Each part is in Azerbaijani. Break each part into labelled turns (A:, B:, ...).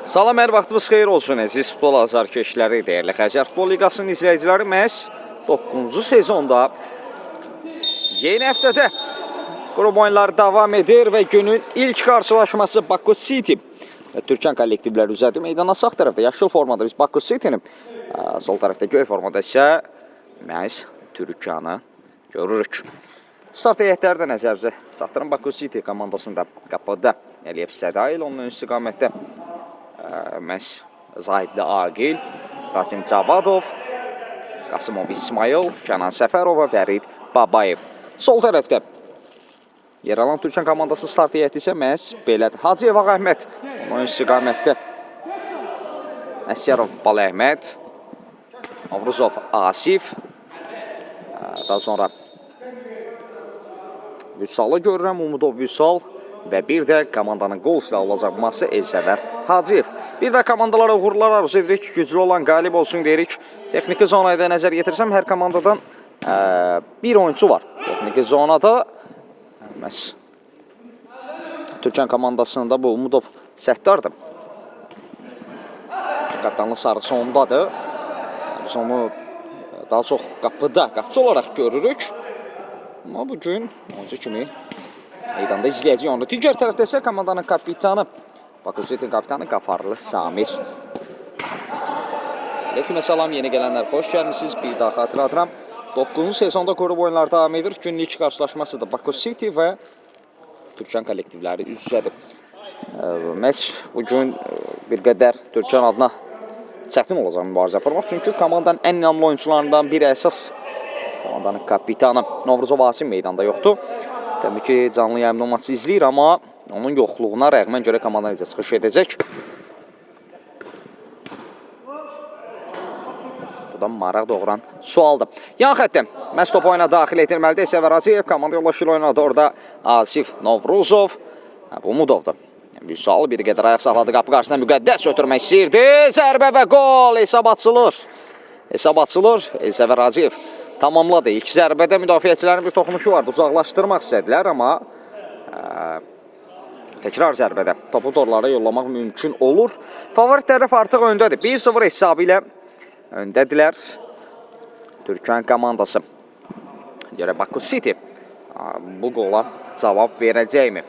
A: Salam, hər vaxtınız xeyir olsun əziz futbol azarkeşləri, dəyərli Xəzər Futbol Liqasının izləyiciləri. Məhz 9-cu sezonda yeni həftədə qrup oyunları davam edir və günün ilk qarşılaşması Baku City və Türkan kollektivləri üzədir. Meydana sağ tərəfdə yaşıl formada biz Baku City-nin, sol tərəfdə göy formada isə məhz Türkanı görürük. Start heyətləri də nəzərinizə çatdırın. Baku City komandasında qapıda Əliyev Sədayil, onun istiqamətdə məhz Zahidli Aqil, Rasim Cavadov, Qasımov İsmail, Kənan Səfərov və Fərid Babayev. Sol tərəfdə yer alan Türkan komandası start heyəti isə məhz belədir. Hacıyev Ağahməd, onun istiqamətdə Əsgərov Baləhməd, Novruzov Asif, daha sonra Vüsalı görürəm, Umudov Vüsal və bir də komandanın qol silahı olacaq Ması Elsəvər Hacıyev. Bir də komandalara uğurlar arzu edirik, güclü olan qalib olsun deyirik. Texniki zonaya da nəzər yetirsəm, hər komandadan bir oyunçu var. Texniki zonada məhz Türkan komandasında bu Umudov Səttardır. Kaptanlıq sarısı ondadır. Biz onu daha çox qapıda, qapıcı olaraq görürük. Amma bugün oyuncu kimi meydanda izləyəcəyik onu. Digər tərəfdə isə komandanın kapitanı, Baku City kapitanı Qafarlı Samir. Aleyküm salam, yeni gələnlər xoş gəlmisiniz. Bir daha xatırlatıram. 9-cu sezonda qrup oyunları davam edir. Günün ilk qarşılaşmasıdır Baku City və Türkan kollektivləri üz-üzədir. Məhz bugün bir qədər Türkan adına çətin olacaq mübarizə aparmaq. Çünki komandanın ən inamlı oyunçularından biri, əsas komandanın kapitanı Novruzov Asim meydanda yoxdur. Təbii ki, canlı yayımda maçı izləyir, amma onun yoxluğuna rəğmən görə komanda necə çıxış edəcək. Bu da maraq doğuran sualdır. Yan xəttə məhz topu oyuna daxil etdirməlidir Səvər Hacıyev. Komanda yoldaşı ilə oynadı orada Asif Novruzov. Umudovdur. Vüsal bir qədər ayaq saxladı qapı qarşısında, Müqəddəs ötürmək istəyirdi. Zərbə və qol, hesab açılır. Hesab açılır. Elsəvər Hacıyev tamamladı. İlk zərbədə müdafiəçilərin bir toxunuşu vardı. Uzaqlaşdırmaq istədilər, amma təkrar zərbədə topu torlara yollamaq mümkün olur. Favorit tərəf artıq öndədir. 1-0 hesabı ilə öndədirlər Türkan komandası. Görə Baku City bu qola cavab verəcəkmi?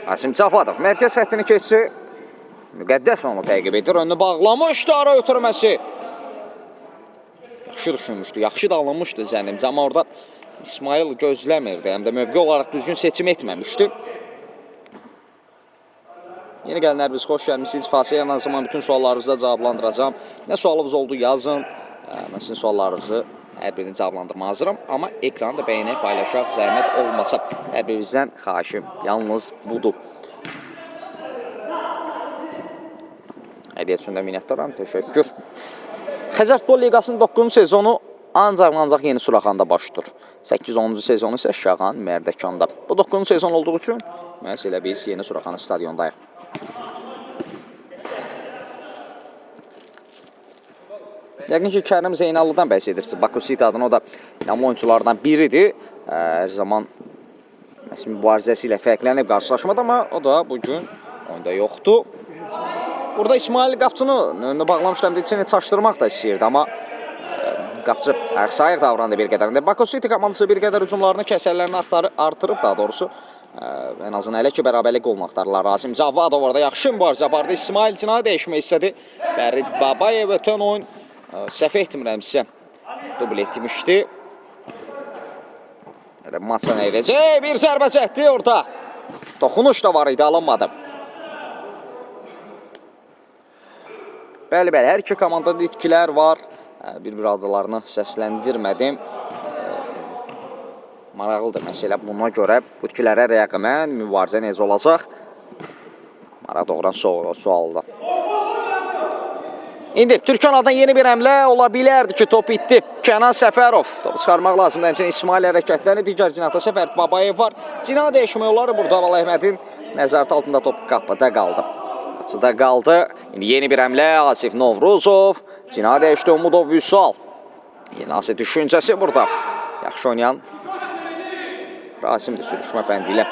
A: Rasim Cavadov mərkəz xəttini keçsi. Müqəddəs onu təqib edir. Önünü bağlamışdı, ara ötürməsi. Yaxşı düşünmüşdü, yaxşı da alınmışdı zənnimcə, amma orada İsmail gözləmirdi. Həm də mövqe olaraq düzgün seçim etməmişdi. Yeni gələnlər biz xoş gəlmişsiniz. Fasilə yaranan zaman bütün suallarınızı da cavablandıracağam. Nə sualınız oldu yazın. Mən sizin suallarınızı hər birini cavablandırmağa hazıram. Amma ekranı da bəyənək, paylaşaq, zəhmət olmasa. Hər birinizdən xahişim yalnız budur. Hədiyyə üçün də minnətdaram. Təşəkkür. Xəzər Futbol Liqasının 9-cu sezonu ancaq Yeni Suraxanda baş tutur. 8-10-cu sezonu isə Şağan Mərdəkanda. Bu 9-cu sezon olduğu üçün məhz elə biz Yeni Suraxanı stadiondayıq. Yəqin ki, Kərim Zeynallıdan bəhs edirsiniz. Baku City adına o da inamlı oyunçulardan biridir. Hər zaman məhz mübarizəsi ilə fərqlənib qarşılaşmada, amma o da bugün oyunda yoxdur. Burada İsmail qapçını önünü bağlamışdı, həm də içini çaşdırmaq da istəyirdi, amma qapçı ayaq davrandı bir qədər. Baku City komandası bir qədər hücumlarını, kəsərlərini artırıb daha doğrusu. Ən azından hələ ki bərabərlik qolunu axtarırlar. Rasim Cavadov orada yaxşı mübarizə apardı. İsmail cinahı dəyişmək istədi. Fərid Babayev ötən oyun səhv etmirəmsə dubl etmişdi. Elə masa nə edəcək? Bir zərbə çəkdi orada. Toxunuş da var idi, alınmadı. Bəli, bəli, hər iki komandada itkilər var. Bir-bir adlarını səsləndirmədim. Maraqlıdır məsələ. Buna görə bu itkilərə rəğmən mübarizə necə olacaq? Maraq doğuran sualdır. İndi Türkan adına yeni bir həmlə ola bilərdi ki, top itdi. Kənan Səfərov topu çıxarmaq lazımdır. Həmçinin İsmail hərəkətlənib. Digər cinahda isə Fərid Babayev var. Cinah dəyişmək olar. Burada Bala Əhmədin nəzarəti altında top qapıda qaldı. Qapıda qaldı. İndi yeni bir həmlə Asif Novruzov. Cinah dəyişdi Umudov Vüsal. Yeni Asif düşüncəsi burada. Yaxşı oynayan Rasim də sürüşmə fəndi ilə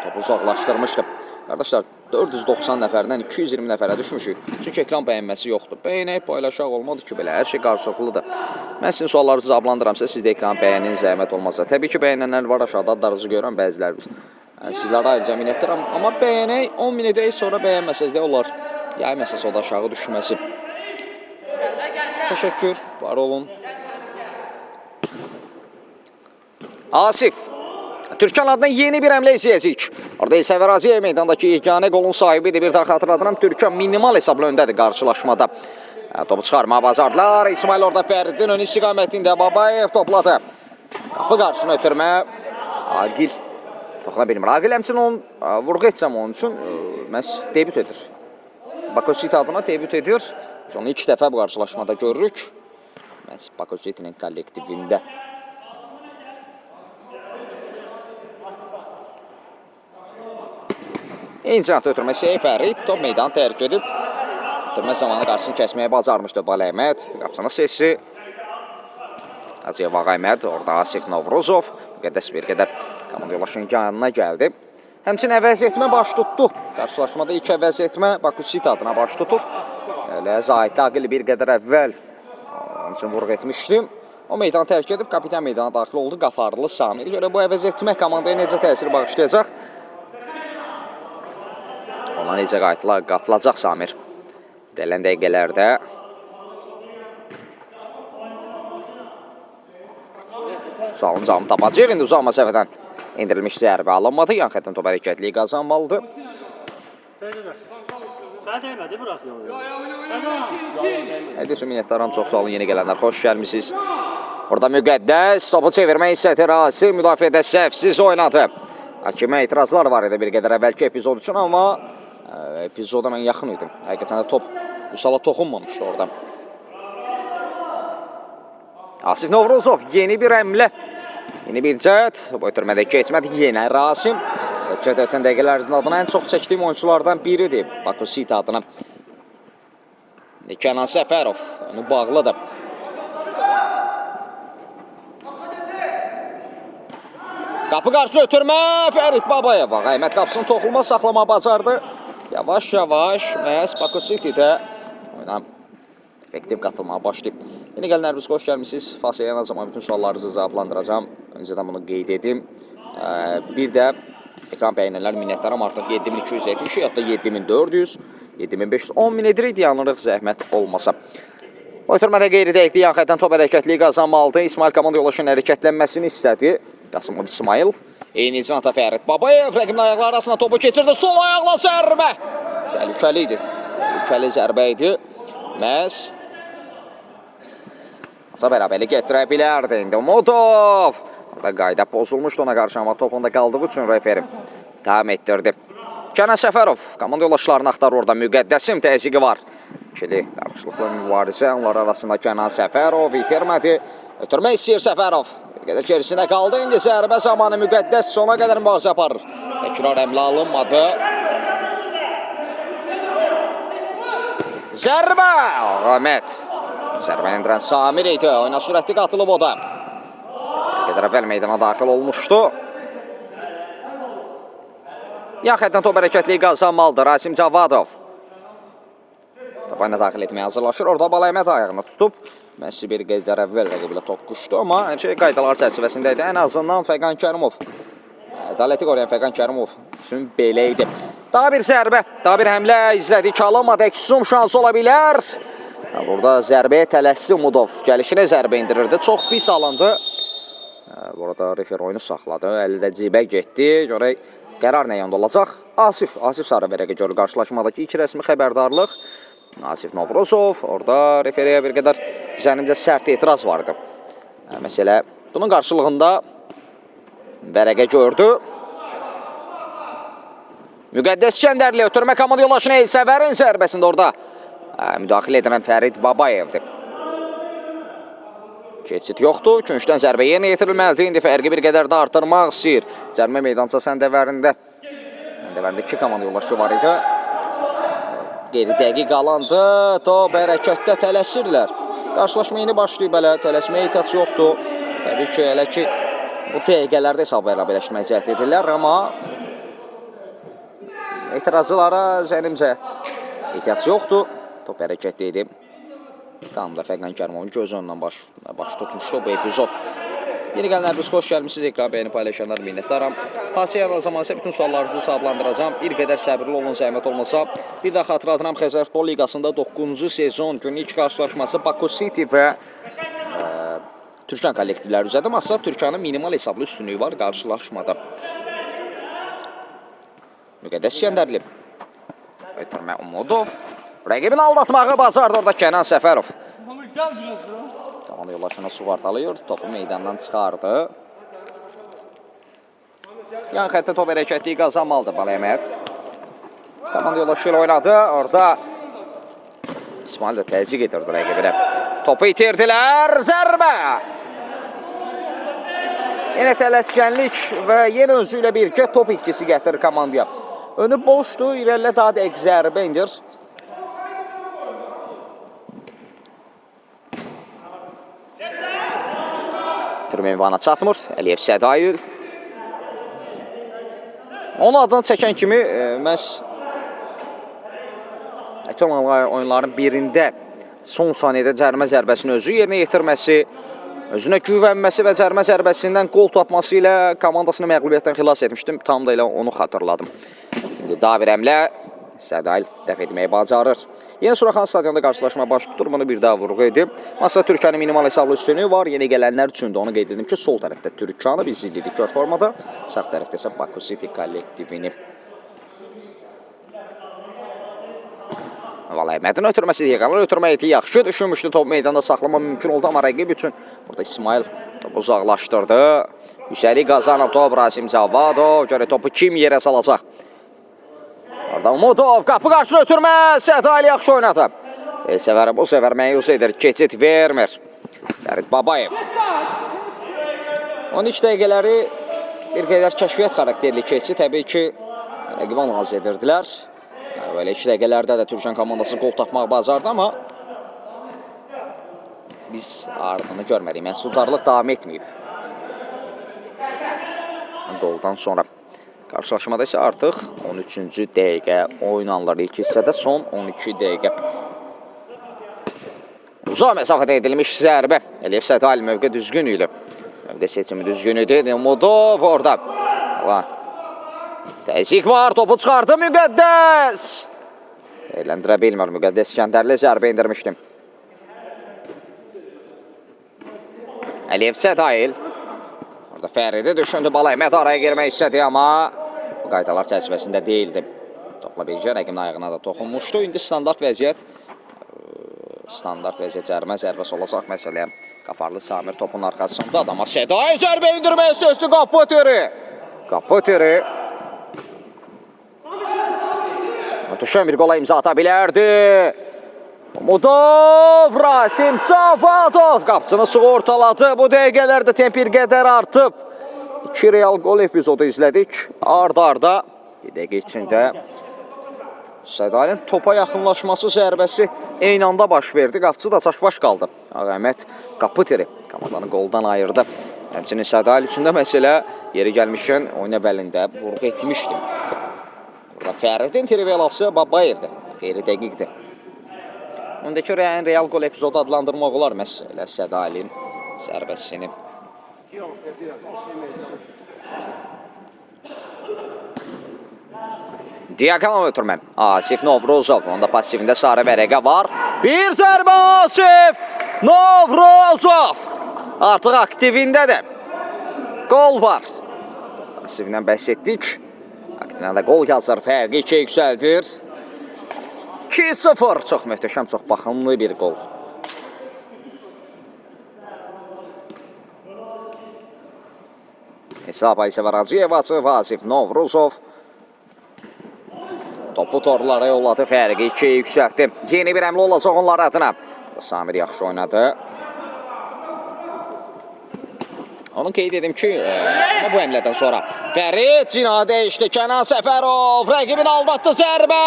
A: topu uzaqlaşdırmışdı. Qardaşlar, 490 nəfərdən 220 nəfərə düşmüşük. Çünki ekran bəyənməsi yoxdur. Bəyənək, paylaşaq olmadı ki, belə hər şey qarşılıqlıdır. Mən sizin suallarınızı cavablandıramsa, siz də ekranı bəyənin, zəhmət olmazsa. Təbii ki, bəyənənlər var, aşağıda adlarınızı görürəm bəziləriniz. Yəni, sizlərə ayrıca minnətdaram. Amma bəyənək, 10 min edək, sonra bəyənməsəz də olar. Yay məsələsi o da aşağı düşməsi. Təşəkkür, var olun. Asif. Türkan adına yeni bir həmlə izləyəcəyik. Orada İsəvər Aziyev meydandakı yeganə qolun sahibidir. Bir daha xatırladıram, Türkan minimal hesabla öndədir qarşılaşmada. Topu çıxarmağa bacardılar. İsmail orada Fəridin ön istiqamətində Babayev topladı. Qapı qarşısına ötürmə. Aqil toxuna bilmir. Aqil həmçinin onun vurğu etsəm onun üçün məhz debüt edir. Baku City adına debüt edir. Biz onu ilk dəfə bu qarşılaşmada görürük. Məhz Baku City'nin kollektivində. Eyni cinahda ötürmə Fərid top meydanı tərk edib. Ötürmə zamanı qarşısını kəsməyə bacarmışdı Baləhməd. Qapısına sesi. Hacıyev Ağaəhməd, orada Asif Novruzov. Müqəddəs bir qədər komanda yoldaşının yanına gəldi. Həmçinin əvəz etmə baş tutdu. Qarşılaşmada ilk əvəz etmə Baku City adına baş tutur. Elə Zahid Aqil bir qədər əvvəl onun üçün vurğu etmişdim. O meydanı tərk edib, kapitan meydana daxil oldu. Qafarlı Samir. Görə bu əvəz etmə komandaya necə təsir bağışlayacaq? Ona necə qatılacaq Samir? Gələn dəqiqələrdə sualın cavabını tapacaq. İndi uzaq məsafədən endirilmiş zərbə alınmadı. Yan xəttdən top hərəkətliyi qazanmalıdır.
B: Sənə dəymədi bura.
A: Hədiyə üçün minnətdaram. Çox sağ olun yeni gələnlər. Xoş gəlmisiniz. Orada Müqəddəs topu çevirmək istədi. Rasim müdafiədə səhvsiz oynadı. Hakimə etirazlar var idi bir qədər əvvəlki epizod üçün, amma epizoda mən yaxın idim. Həqiqətən də top Vüsala toxunmamışdı orada. Asif Novruzov yeni bir həmlə. Yeni bir cəhd. Bu ötürmədə keçmədi. Yenə Rasim. Bəlkə də ötən dəqiqələr ərzində adına ən çox çəkdiyim oyunçulardan biridir. Baku City adına. Kənan Səfərov onu bağlıdır. Qapı qarşısı ötürmə Fərid Babayev. Əhməd qapısını toxunma saxlamağı bacardı. Yavaş-yavaş məhz Baku City-də oyuna effektiv qatılmağa başlayıb. Yeni gələnlərimiz xoş gəlmisiniz. Fasilə yanan zaman bütün suallarınızı cavablandıracağam. Öncədən bunu qeyd edim. Bir də ekran bəyənənlər minnətdaram. Artıq 7270, hətta 7400, 7500, 10.000 edirik, dayanırıq zəhmət olmasa. Ötürmədə qeyri-dəqiqlik yan xəttdən top hərəkətliyi qazanmalıdır. İsmail komanda yoldaşının hərəkətlənməsini istədi. Qasımov İsmail. Eyni cinahda Fərid Babayev rəqibin ayaqları arasına topu keçirdi. Sol ayaqla zərbə. Təhlükəli idi. Təhlükəli zərbə idi. Məhz Maça bərabərlik gətirə bilərdi indi Umudov. Orada qayda pozulmuşdu ona qarşı, amma top onda qaldığı üçün referi davam etdirdi. Kənan Səfərov komanda yoldaşlarını axtarır orada. Müqəddəsim təzyiqi var. İkili qarşılıqlı mübarizə onlar arasında Kənan Səfərov itirmədi. Ötürmək istəyir Səfərov. Bir qədər gerisinə qaldı. İndi zərbə zamanı Müqəddəs sona qədər mübarizə aparır. Təkrar əmlə alınmadı. Zərbə! Ahmet. Zərbəni endirən Samir idi. Oyuna sürətli qatılıb o da. Bir qədər əvvəl meydana daxil olmuşdu. Yan xəttdən top hərəkətliyi qazanmalıdır Rasim Cavadov. Topu oyuna daxil etməyə hazırlaşır. Orada Baləhməd ayağını tutub. Messi bir qədər əvvəl rəqiblə toqquşdu, amma hər şey qaydalar çərçivəsində idi. Ən azından Fəqan Kərimov, ədaləti qoruyan Fəqan Kərimov üçün belə idi. Daha bir zərbə, daha bir həmlə izlədik. Alınmadı. Əksum şansı ola bilər. Burada zərbəyə tələsdi Umudov. Gəlişinə zərbə endirirdi. Çox pis alındı. Burada refer oyunu saxladı. Əli də cibə getdi. Görək qərar nə yöndə olacaq? Asif sarı vərəqə görür qarşılaşmadakı ilk rəsmi xəbərdarlıq. Asif Novruzov orada referiyə bir qədər zənnimcə sərt etiraz vardı. Məsələ bunun qarşılığında vərəqə gördü. Müqəddəs Kəndərli ötürmə komanda yoldaşına Elsəvərin zərbəsində orada müdaxilə edən Fərid Babayevdir. Keçid yoxdur. Küncdən zərbə yerinə yetirilməlidir. İndi fərqi bir qədər də artırmaq istəyir. Cərimə meydançası Əndəvərində. Əndəvərində iki komanda yoldaşı var idi. Qeyri-dəqiq alandı. Top hərəkətdə tələsirlər. Qarşılaşma yeni başlayıb hələ. Tələsməyə ehtiyac yoxdur. Təbii ki, hələ ki bu dəqiqələrdə hesab bərabərləşməyə cəhd edirlər, amma Etirazlara zənnimcə ehtiyac yoxdur. Top hərəkətli idi. Tam da Fəqan Kərimovun göz önündən baş tutmuşdu bu epizod. Yeni gələnlər biz xoş gəlmisiniz. Ekran bəyəni paylaşanlar minnətdaram. Fasilə yaranan zaman isə bütün suallarınızı cavablandıracağam. Bir qədər səbirli olun, zəhmət olmasa. Bir də xatırladıram, Xəzər Futbol Liqasında 9-cu sezon günün ilk qarşılaşması Baku City və Türkan kollektivləri üzədə. Masa Türkanın minimal hesablı üstünlüyü var qarşılaşmada. Müqəddəs İsgəndərli. Ötürmə Umudov. Rəqibini aldatmağı bacardı orada Kənan Səfərov. Komanda yoldaşına sığortalıyor. Topu meydandan çıxardı. Yan xəttə top hərəkətliyi qazanmalıdır Balayemet. Komanda yoldaşı ilə oynadı. Orada İsmail də təzyiq edirdi rəqibinə. Topu itirdilər. Zərbə! Yenə tələskənlik və yenə özü ilə birgə top itkisi gətirir komandaya. Önü boşdur, irəlilə daha dəqiq zərbə indir. Türmeyvana çatmır. Əliyev Sədayil. Onun adını çəkən kimi məhz oyunların birində son saniyədə cərimə zərbəsini özü yerinə yetirməsi, özünə güvənməsi və cərimə zərbəsindən qol tapması ilə komandasını məğlubiyyətdən xilas etmişdim. Tam da elə onu xatırladım. İndi daha bir əmlə Sədayil dəf etməyi bacarır. Yeni Suraxan stadionda qarşılaşma baş tutur. Bunu bir daha vurğu edib. Masa Türkanın minimal hesablı üstünlüyü var. Yeni gələnlər üçün də onu qeyd edim ki, sol tərəfdə Türkanı biz izlədik kör formada. Sağ tərəfdə isə Baku City kollektivini. Vallahi Əhmədin ötürməsi, Yeqanın ötürmə idi. Yaxşı düşünmüşdü, top meydanda saxlama mümkün oldu, amma rəqib üçün burada İsmail topu uzaqlaşdırdı. Yüksəlik qazanıb top Rasim Cavadov. Görək topu kim yerə salacaq? Orada Umudov qapı qarşısına ötürmə. Sədayil yaxşı oynadı. Elsəvər bu səfər məyus edir. Keçid vermir. Fərid Babayev. 13 dəqiqələri bir qədər kəşfiyyat xarakterli keçdi. Təbii ki, rəqibə analiz edirdilər. Belə 2 dəqiqələrdə də Türkan komandası qol tapmaq bacardı, amma biz ardını görmədik. Məhsuldarlıq davam etməyib. Qoldan sonra qarşılaşmada isə artıq 13-cü dəqiqə oynanılır. İlk hissədə son 12 dəqiqə. Uzaq məsafədə edilmiş zərbə. Əliyev Sədali mövqe düzgün idi. Mövqe seçimi düzgün idi. Umudov orada. Allah. Təzyiq var. Topu çıxardı Müqəddəs. Dəyərləndirə bilmir. Müqəddəs İsgəndərli zərbə indirmişdi. Əliyev Sədayil. Orada Fəridi düşündü. Bala Əhməd araya girmək istədi, amma bu qaydalar çərçivəsində deyildi. Topla bircə rəqibin ayağına da toxunmuşdu. İndi standart vəziyyət. Standart vəziyyət cərimə zərbəsi olacaq. Məsələn, Qafarlı Samir topun arxasındadır, amma Sədayil zərbə indirməyə seçdi Qapıteri. Qapıteri. Möhtəşəm bir qola imza ata bilərdi. Umudov, Rasim Cavadov qapçını sığortaladı. Bu dəqiqələrdə temp bir qədər artıb. 2 real qol epizodu izlədik. Ard-arda bir dəqiqə içində Sədalin topa yaxınlaşması zərbəsi eyni anda baş verdi. Qapçı da çaşbaş qaldı. Ağ Əhməd Qapıteri komandanı qoldan ayırdı. Həmçinin Sədalin üçün də məsələ yeri gəlmişkən oyun əvvəlində vurğu etmişdim. Burada Fəridin trivelası Babayevdir. Qeyri-dəqiqdir. Öndəki real qol epizodu adlandırmaq olar məsələ Sədalin zərbəsini. Diagonal ötürmə. Asif Novruzov. Onda passivində sarı vərəqə var. Bir zərbə Asif Novruzov. Artıq aktivində də qol var. Passivindən bəhs etdik. Aktivindən də qol yazır. Fərqi 2-yə yüksəldir. 2-0. Çox möhtəşəm, çox baxımlı bir qol. Hesab Aysəvər Hacıyev açıb. Asif Novruzov topu torlara yolladı. Fərqi 2-yə yüksəltdi. Yeni bir əmlə olacaq onlar adına. Samir yaxşı oynadı. Onu qeyd edim ki, amma bu əmlədən sonra Fərid cinahı dəyişdi. Kənan Səfərov rəqibini aldatdı zərbə.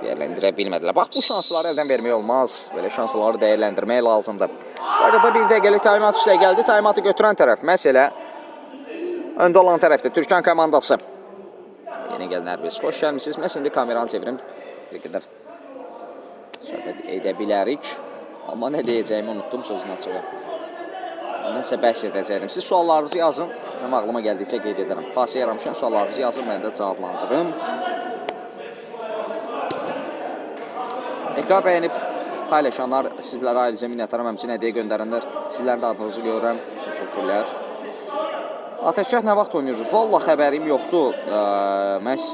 A: Dəyərləndirə bilmədilər. Bax, bu şansları əldən vermək olmaz. Belə şansları dəyərləndirmək lazımdır. Bu arada bir dəqiqəlik taymat üstə gəldi. Taymatı götürən tərəf məsələ öndə olan tərəfdir. Türkan komandası. Yeni gələnlər biz xoş gəlmisiniz. Mən indi kameranı çevirim. Bir qədər söhbət edə bilərik. Amma nə deyəcəyimi unutdum sözün açığı. Nəsə bəhs edəcəkdim. Siz suallarınızı yazın. Mənim ağlıma gəldikcə qeyd edərəm. Fasilə yaramışam, suallarınızı yazın, mən də cavablandırım. Ekran bəyənib paylaşanlar sizlərə ayrıca minnətdaram. Həmçinin hədiyyə göndərənlər, sizlərin də adınızı görürəm. Təşəkkürlər. Atəşgah nə vaxt oynayırıq? Vallah xəbərim yoxdur. Məhz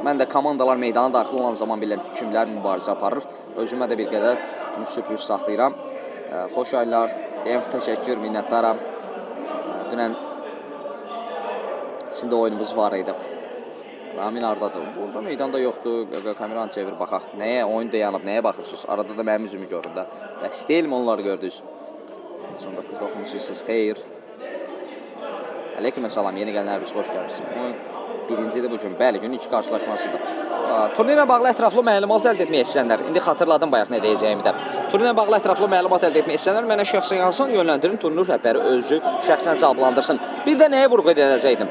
A: mən də komandalar meydana daxil olan zaman bilirəm ki, kimlər mübarizə aparır. Özümə də bir qədər bunu sürpriz saxlayıram. Xoş aylar. Deyəm təşəkkür, minnətdaram. Dünən sizin də oyunumuz var idi. Ramin hardadır? Burada meydanda yoxdur. Kameranı çevir baxaq. Nəyə oyun dayanıb, nəyə baxırsınız? Arada da mənim üzümü görün də. Bəs deyilmi onları gördünüz? 99 oxumusunuz siz. Xeyr. Aleyküm salam. Yeni gələnlər biz xoş gəlmisiniz. Oyun birincidir bu gün. Bəli, günün iki qarşılaşmasıdır. Turnirlə bağlı ətraflı məlumat əldə etmək istəyənlər, indi xatırladım bayaq nə deyəcəyimi də. Turnirlə bağlı ətraflı məlumat əldə etmək istəyənlər mənə şəxsən yazsın, yönləndirin, turnir rəhbəri özü şəxsən cavablandırsın. Bir də nəyə vurğu edəcəkdim?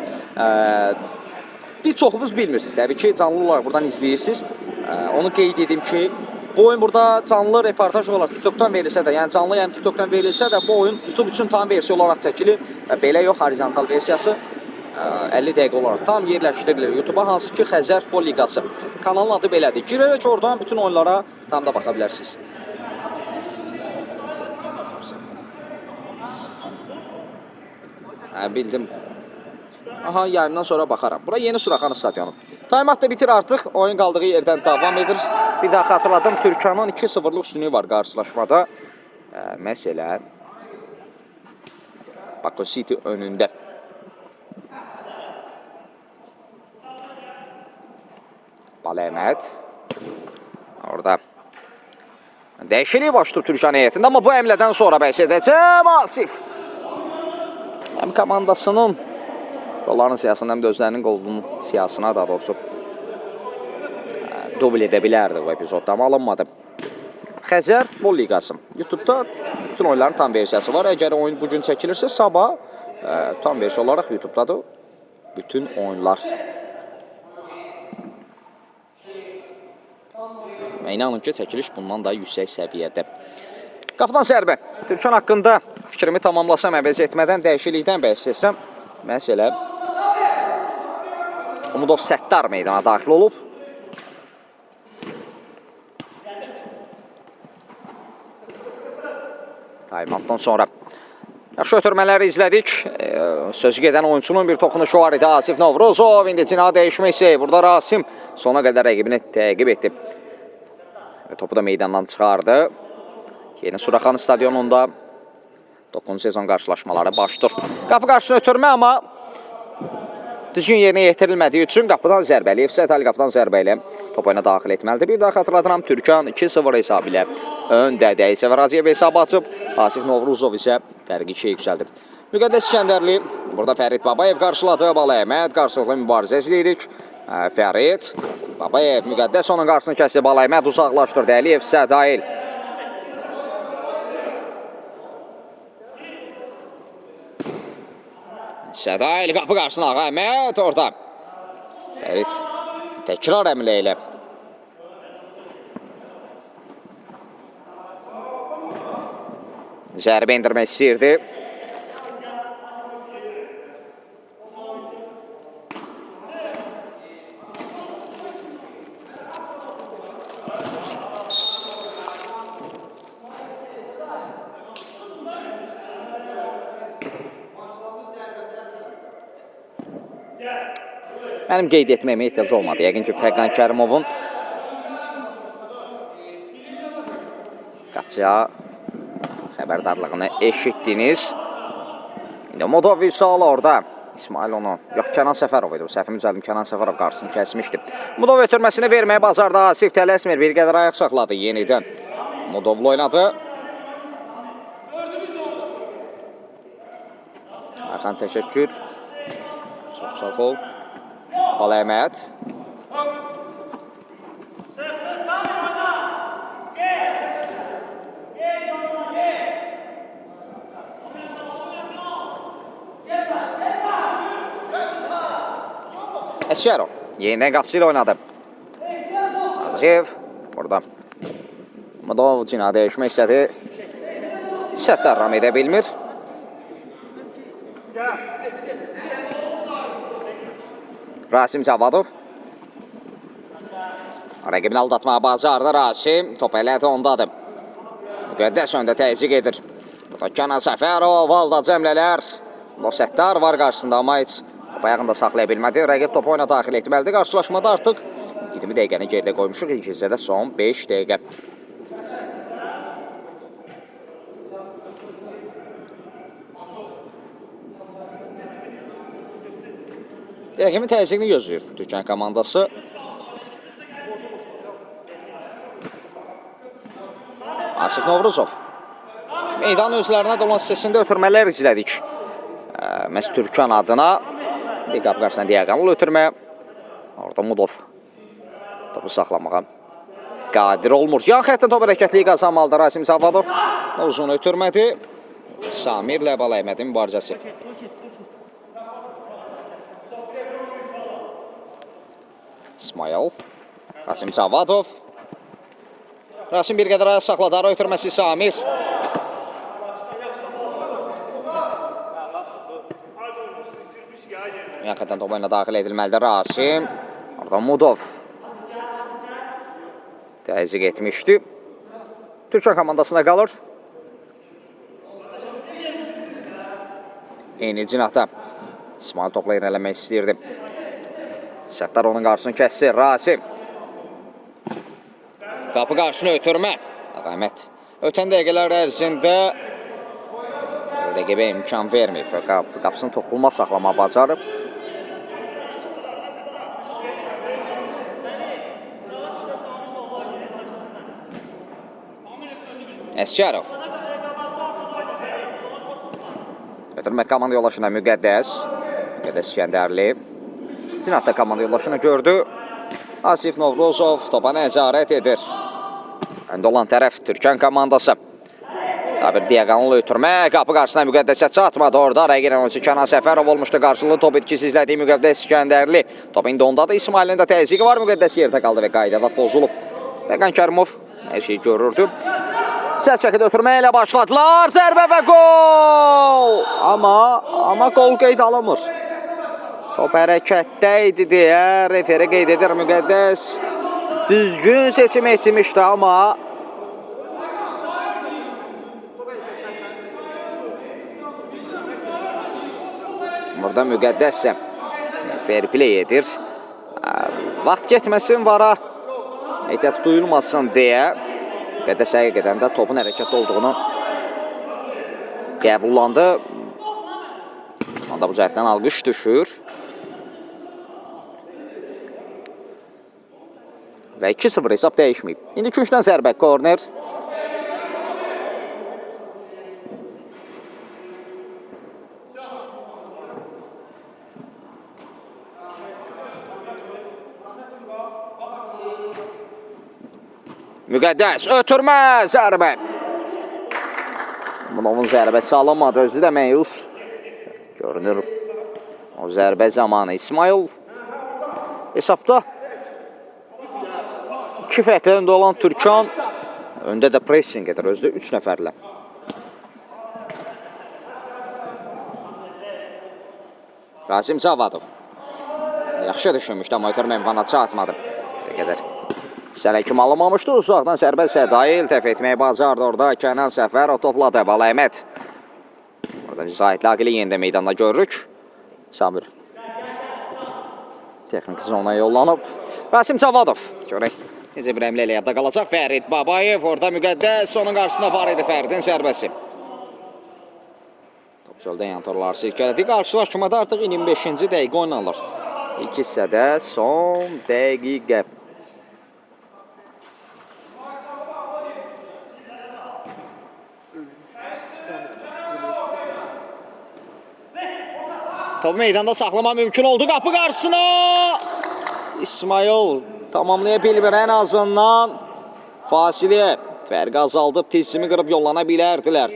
A: Bir çoxunuz bilmirsiniz, təbii ki, canlı olaraq buradan izləyirsiniz. Onu qeyd edim ki, bu oyun burada canlı reportaj olaraq TikTokdan verilsə də, yəni canlı yəni TikTokdan verilsə də bu oyun YouTube üçün tam versiya olaraq çəkilir və belə yox, horizontal versiyası 50 dəqiqə olaraq tam yerləşdirilir YouTube'a, hansı ki Xəzər Futbol Liqası. Kanalın adı belədir. Girərək oradan bütün oyunlara tam da baxa bilərsiniz. Hə, bildim. Aha, yayımdan sonra baxaram. Bura Yeni Suraxanı stadionu. Taymat da bitir artıq. Oyun qaldığı yerdən davam edir. Bir daha xatırladım, Türkanın 2-0-lıq üstünlüyü var qarşılaşmada. Məsələ Baku City önündə. Baləhməd. Orada dəyişiklik başlayıb Türkan heyətində, amma bu əmlədən sonra bəhs edəcəm. Asif həm komandasının qolların siyahısında, həm də özlərinin qolunun siyahısına, daha doğrusu dubl edə bilərdi bu epizodda, amma alınmadı. Xəzər Futbol Liqası. YouTube'da bütün oyunların tam versiyası var. Əgər oyun bugün çəkilirsə, sabah tam versiya olaraq YouTube'dadır bütün oyunlar. Və inanın ki, çəkiliş bundan da yüksək səviyyədə. Qapıdan zərbə. Türkan haqqında fikrimi tamamlasam, əvəz etmədən dəyişiklikdən bəhs etsəm, məsələ Umudov Səttar meydana daxil olub. Timeout'dan sonra yaxşı ötürmələri izlədik. Sözü gedən oyunçunun bir toxunuşu var idi. Asif Novruzov indi cinahı dəyişmək istəyir. Burada Rasim sona qədər rəqibini təqib etdi. Və topu da meydandan çıxardı. Yeni Suraxanı stadionunda 9-cu sezon qarşılaşmaları başlayır. Qapı qarşısına ötürmə, amma düzgün yerinə yetirilmədiyi üçün qapıdan zərbəli. Səd Ali qapıdan zərbə ilə top oyuna daxil etməlidir. Bir daha xatırladıram, Türkan 2-0 hesabı ilə öndədir. Əli Səfər hesabı açıb, Asif Novruzov isə fərqi 2-yə yüksəldib. Müqəddəs İskəndərli burada Fərid Babayev qarşıladı. Balaəhməd qarşılıqlı mübarizə izləyirik. Fərid Babayev, Müqəddəs onun qarşısını kəsdi. Balaəhməd uzaqlaşdırdı. Əliyev Sədail. Sədail qapı qarşısına Ağa Əhməd orada. Fərid təkrar əmlə ilə. Zərbə endirmək istəyirdi. Mənim qeyd etməyimə ehtiyac olmadı. Yəqin ki, Fəqan Kərimovun qapıya xəbərdarlığını eşitdiniz. İndi Umudov Vüsal orada. İsmail onu, yox, Kənan Səfərov idi. Bu səhvimi düzəldim. Kənan Səfərov qarşısını kəsmişdi. Umudov ötürməsini verməyə bacardı. Asif tələsmir. Bir qədər ayaq saxladı yenidən. Umudovla oynadı. Ayxan təşəkkür. Çox sağ ol. Balaəhməd. Əsgərov. Yenidən qapıcı ilə oynadı. Hacıyev burada. Mudov cinah dəyişmək istədi. Səttar ram edə bilmir. Rasim Cavadov. Rəqibini aldatmağa bacardı Rasim. Top elə də ondadır. Müqəddəs öndə təzyiq edir. Burada Kənan Səfərov, aldadıcı həmlələr. Səttar var qarşısında, amma heç top ayağında saxlaya bilmədi. Rəqib topu oyuna daxil etməlidir. Qarşılaşmada artıq 20 dəqiqəni geridə qoymuşuq. İlk hissədə son 5 dəqiqə. Rəqibin təzyiqini gözləyir Türkan komandası. Asif Novruzov. Meydanın özlərinə də olan hissəsində ötürmələr izlədik. Məhz Türkan adına bir qapı qarşısına diaqonal ötürmə. Orada Mudov topu saxlamağa qadir olmur. Yan xəttdən top hərəkətliyi qazanmalıdır Rasim Savadov. Uzun ötürmədi. Samirlə Bala Əhmədin mübarizəsi. İsmail. Rasim Savadov. Rasim bir qədər ayaq saxladı. Ara ötürməsi Samir. Yan xəttdən top oyuna daxil edilməlidir Rasim. Orada Mudov təzyiq etmişdi. Türkiyə komandasına qalır. Eyni cinahda İsmail topla irəliləmək istəyirdi. Səttar onun qarşısını kəsdi. Rasim. Qapı qarşısını ötürmə. Əhməd. Ötən dəqiqələr ərzində rəqibə imkan verməyib. Qapısını toxunma saxlamağı bacarıb. Əsgərov. Ötürmə komanda yoldaşına Müqəddəs. Müqəddəs İskəndərli. Cinahda komanda yoldaşını gördü. Asif Novruzov topa nəzarət edir. Öndə olan tərəf Türkan komandası. Daha bir diaqonal ötürmə. Qapı qarşısına Müqəddəsə çatmadı. Orada araya girən oyunçu Kənan Səfərov olmuşdu. Qarşılıqlı top itkisi izlədiyi Müqəddəs İskəndərli. Top indi ondadır. İsmailin də təzyiqi var. Müqəddəs yerdə qaldı və qaydada pozulub. Fəqan Kərimov hər şeyi görürdü. Sərt şəkildə ötürmə ilə başladılar. Zərbə və gol! Amma gol qeyd alınmır. Top hərəkətdə idi deyə referi qeyd edir Müqəddəs. Düzgün seçim etmişdi amma burada Müqəddəs isə fair play edir. Vaxt getməsin vara, ehtiyat duyulmasın deyə Müqəddəs həqiqətən də topun hərəkətdə olduğunu qəbullandı. Onda bu cəhətdən alqış düşür. Və 2-0 hesab dəyişməyib. İndi 2-3-dən zərbə, korner. Müqəddəs ötürmə, zərbə. Mudovun zərbəsi alınmadı, özü də məyus. Görünür o zərbə zamanı İsmail hesabda 2 fərqlə öndə olan Türkan öndə də pressing edir, özü də 3 nəfərlə. Rasim Cavadov. Yaxşı düşünmüşdü, amma ötürmə imkanına çatmadı. Bir qədər Sələ kim alınmamışdı. Uzaqdan zərbə Sədail təf etməyi bacardı orada. Kənan Səfərov topladı. Bala Əhməd. Orada biz Zahid Laqili yenə də meydanda görürük. Samir. Texniki zona yollanıb. Rasim Cavadov. Görək necə bir həmlə ilə yadda qalacaq. Fərid Babayev orada Müqəddəs. Onun qarşısına var idi Fəridin zərbəsi. Top çöldən yan torları silkələdi. Qarşılaşmada artıq 25-ci dəqiqə oynanılır. İlk hissədə son dəqiqə. Topu meydanda saxlama mümkün oldu. Qapı qarşısına. İsmail tamamlaya bilmir ən azından. Fasiləyə fərqi azaldıb tilsimi qırıb yollana bilərdilər.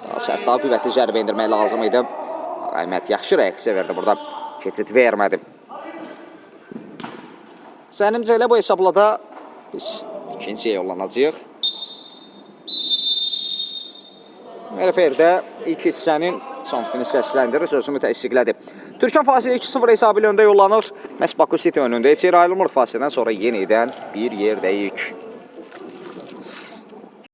A: Daha sərt, daha qüvvətli zərbə endirmək lazım idi. Əhməd yaxşı reaksiya verdi burada. Keçid vermədi. Zənnimcə elə bu hesabla da biz ikinciyə yollanacağıq. RFR-də ilk hissənin son fitini səsləndirir, sözümü təsdiqlədi. Türkan fasilə 2-0 hesabı ilə öndə yollanır. Məhz Baku City önündə heç yer ayrılmır. Fasilədən sonra yenidən bir yerdəyik.